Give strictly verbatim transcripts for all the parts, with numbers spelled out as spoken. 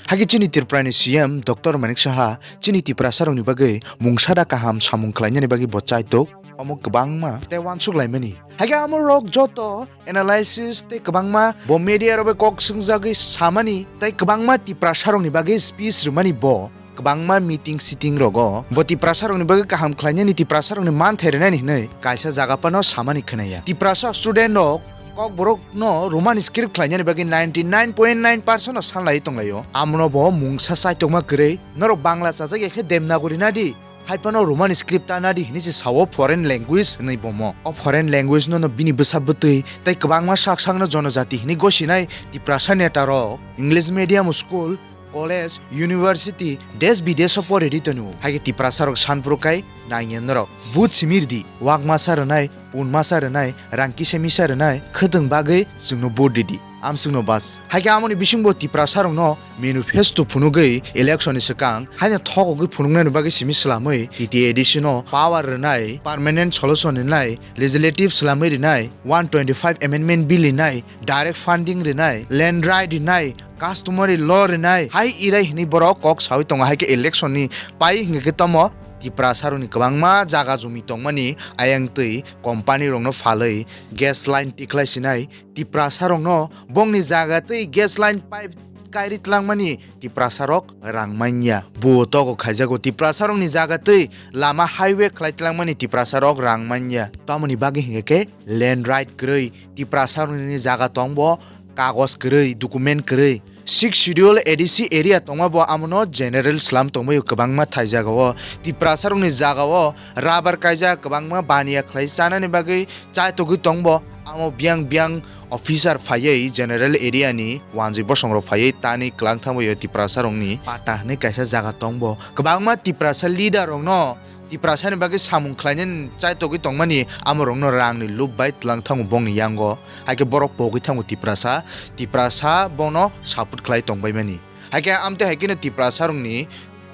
Hagi chini Tripura ni C M Doctor Manik Saha chini Tiprasa rokni bagwi mungsada kaham samung khlainani bagwi bo chaitok omo kwbangma tei wansuk laimani. Hagi amo rok joto analysis tei kwbangma bo media rok bai kok swngjagwi samani tei kwbangma Tiprasa rokni bagwi speech rwmani bo kwbangma meeting sitting rogo bo Tiprasa rokni bagwi kaham khlainani Tiprasa rokni manthai rwnani hinwi kaisa jaga phano samani khwnaya. Tiprasa student rok Kokborok no Roman script khlainani bagwi ninety nine point nine percent no sanlai tonglaio. Amono bo mungsa chaitokma kwrwi norok Bangla chajak ya khe Devanagari nadi, hai phano Roman script ta nadi hinwi se sao foreign language hinwi bomo. O foreign language no no bini bwsa bwtwi tei kwbangma sak sakno jonojati hinwi gosinai Tiprasa neta rok English medium school, college, university, desh bidesh o pori ri tongo. Hai khe Tiprasa rok sanphuru kai nangya norok. Vote simi ridi, wak masa rwnai, pun masa rwnai, rang kisa misa rwnai, khwtwng bagwi chwngno vote ridi. Amswkno bas. Hai khe amoni bisingbo Tiprasa rokno manifesto phunugwi election ni swkang haino thokogwi phunuknani bagwi simi swlamwi T T A D C no power rwnai, permanent solution rwnai, legislative swlamwi rwnai, one twenty five amendment bill rwnai, direct funding rwnai, land right rwnai, customary law rwnai, hai irai hinwi borok kok sawi tongo. Hai khe election ni pai hinkhe khe tamo Tiprasa rokni kwbangma jaga jumi tongmani ayang twi company rokno phalwi gas line tikhlai sinai Tiprasa rokno bongni jaga twi gas line pipe kairi tlangmani Tiprasa rok rang manya. Buo togo khaijago Tiprasa rokni jaga twi lama highway khlai tlangmani Tiprasa rok rang manya. Tamoni bagwi hinkhe khe land right kwrwi Tiprasa rokni jaga tongbo kagos kwrwi, document kwrwi. Sixth Schedule A D C area tongma bo amono general slam tongbaio kwbangma thai jagao. Tiprasa rokni jagao rubber kaijak kwbangma baniya khlai chanani bagwi chaitogwi tongbo. Amo biyang biyang officer phaiwi general area ni wanjwi bosong rok phaiwi tani kwlang thangbaio Tiprasa rokni pata hinwi kaisa jaga tongbo. Kwbangma Tiprasa leader rokno Tiprasa ni bagwi samung khlainani chaitogwi tongmani amo rokno rang ni lob bai twlang thango bongni yango. Hai khe borok pogwi thango Tiprasa, Tiprasa bono support khlai tongbaimani. Hai khe amtwi hai kheno Tiprasa rokni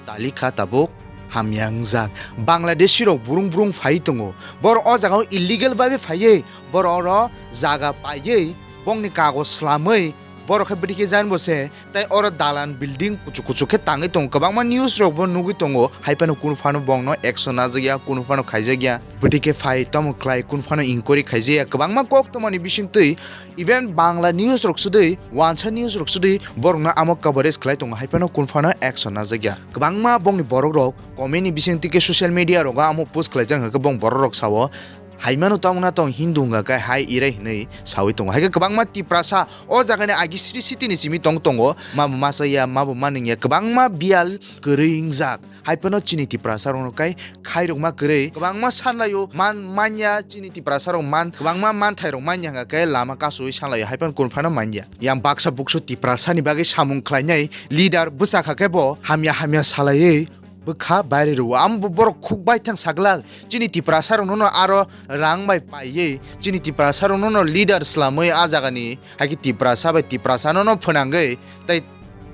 talikha tabuk hamya wngjak. Bangladeshi rok burung burung phai tongo. Borok o jaga o illegal bai phaiwi borok oro jaga paiwi bongni kagoj slamwi borok khe bwdikhe jani bo se. Tai oro dalan building kuchuk kuchuk khe tangwi tongo. Kwbangma news rok bo nugwi tongo. Hai phano kunu phano bongno action najak ya, kunu phano khaijak ya. Bwdikhe phai tamo khlai, kunu phano inquiry khaijak ya. Kwbangma kok tomani bisingtwi even Bangla news rok sudwi, wansa news rok sudwi borokno amo coverage khlai tongo. Hai phano kunu phano action najak ya. Kwbangma bongni borok rok comment ni bisingtwi khe social media rogo amo post khlaijak hwnkhe bong borok rok sao. Haimano tongna tong Hindu wngkha khe hai irai hinwi sawi tongo. Hai khe kwbangma Tiprasa o jagani agi sri siti ni simi tong tongo. Mabo masa ya, mabo manung ya, kwbangma biyal kwrwi wngjak. Hai phano chini Tiprasa rokno kai khairokma kwrwi. Kwbangma sanlaio man, manya chini Tiprasa rok man, kwbangma manthai rok manya hwnkha khe lama kasowi sanlaio, hai phano kunu phano manya. Yang baksa buksu Tiprasa ni bagwi samung khlainai leader bwsa kha khe bo hamya hamya salaiwi bwkha baire rwo. Amo bo borok khuk baithang saglak. Chini Tiprasa rokno no aro rang bai paiwi, chini Tiprasa rokno no leader slamwi a jagani, hai khe Tiprasa bai Tiprasa no no phwnangwi tei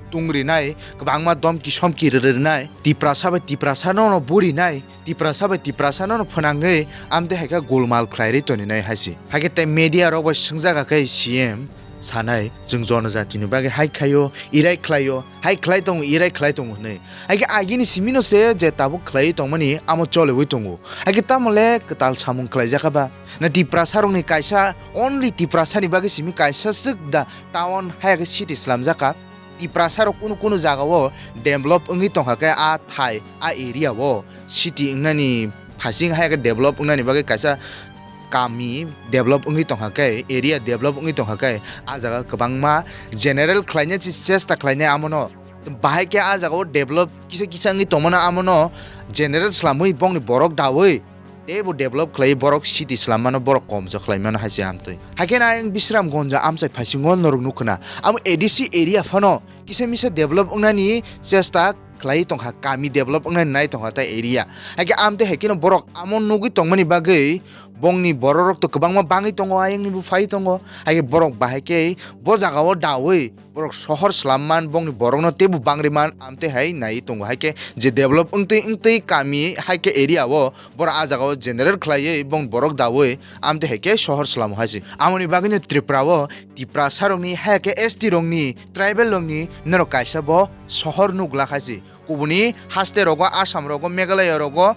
tungrinai, kwbangma domki somki rwrwnai, Tiprasa bai Tiprasa no no burinai, Tiprasa bai Tiprasa no no phwnangwi amtwi hai khe golmal khlai rwi toninai hai se. Hai khe tei media rok bai swngjak khe C M sanai, chwng jonojati ni bagwi hai khlaio, irai khlaio, hai khlai tongo, irai khlai tongo hinwi. Hai khe agini simi no se je tabuk khlaiwi tongmani amo choliwi tongo. Hai khe tamo le kwtal samung khlaijak kha ba? Na Tiprasa rokni kaisa, only Tiprasa ni bagwi simi kaisa swk da town hai khe city slamjak kha. Tiprasa rok kunu kunu jaga o develop wngwi tongkha khe a thai, a area o city wngnani phasing hai khe develop wngnani bagwi kaisa kami develop wngwi tongkha khe, area develop wngwi tongkha khe, a jaga kwbangma general khlaina che-, chesta khlainai amono. Bahai khe a jaga o develop kisa kisa wngwi tongmano amono general slamwi bongni borok dawi teibo develop khlaiwi borok city slammano borok komjak khlaimano hai se amtwi. Hai khe na ayang Bisramgonjo amchai phaisingo norok nukho na. Amo A D C area phano kisa misa develop wngnani chesta khlai tongkha, kami develop wngnani nai tongkha tei area. Hai khe amtwi hai kheno borok amo nugwi tongmani bagwi Bongni bororok to kwbangma bangwi tongo, ayangni bo phai tongo. Hai khe borok bahai khe bo jagao dawi borok sohor slam man, bongni borokno teibo bangri man, amtwi hai nai tongo. Hai khe je develop wngtwi wngtwi kami hai khe area o borok ah jagao general khlaiwi bongni borok dawi amtwi hai khe sohor slamo hai se. Amoni bagwino Tripura o Tiprasarokni hai khe S T rokni, tribal rokni norok kaisa bo sohor nuk glak hai se. Kubuni haste rogo, Assam rogo, Meghalaya rogo,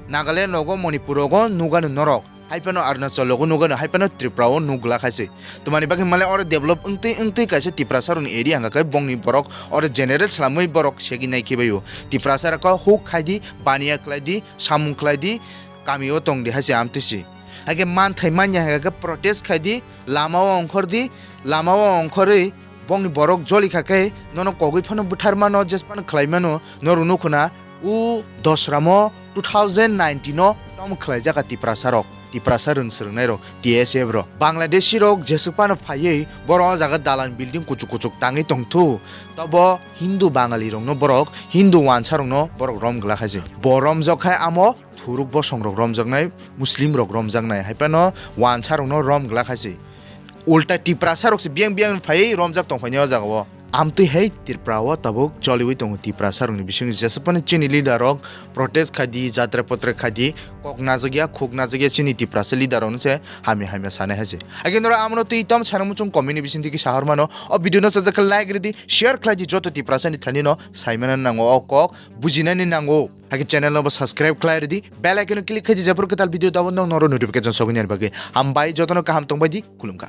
Nagaland rogo, Manipur rogo nugano norok. Hai phano Arunachal rogo nugano, hai phano Tripura o nuk glak hai se. Twmani bagwi male oro develop wngtwi wngtwi kaisa Tiprasa rokni area hwnka khe bongni borok oro generate slamwi borok segwi nai khe baio. Tiprasa rok huk khai di, baniya khlai di, samung khlai di, kami o tong di hai se amtwi si. Hai khe manthai manya hai khe protest khai di, lama o ongkhor di, lama o ongkhorwi bongni borok joli kha khe nono kogwi phano bwthar mano, jes phano khlai mano, norok nukho na u Dosramo two thousand nineteen o tom khlai jaka Tiprasa rok, Tiprasa rwng swrwngnai rok, T S F rok. Bangladeshi rok jesuk phano phaiwi borok o jaga dalan building kuchuk kuchuk tangwi tongthu, tobo Hindu Bangali rokno borok, Hindu wansa rokno borok rom glak hai se. Bo romjak khai amo thuruk bosong rok romjaknai, Muslim rok romjaknai, hai phano wansa rokno rom glak hai se. Ulta Tiprasa rok se biyang biyang phaiwi romjak tong phaini o jaga o. Amtwi hai Tripura o tabuk choliwi tongo Tiprasa rokni bisingo jesa phano chini leader rok protest khai di, jatra potra khai di, kok najak ya, khuk najak ya chini Tiprasa leader rokno se hamya hamya sanai hai se. Hai khe norok amono twi tom sana muchung comment ni bising twi kisa hor mano. O video no sajak khe like rw di, share khlai di, joto Tiprasa ni thani no sai mano nango o kok, bujinani nango. Hai khe channel no bo subscribe khlai rw di, bell icon no click khai di, jepor kwtal video dabo nong noro notification sogwi nani bagwi. Hambai, jotono kaham tongbai di, khulumkha.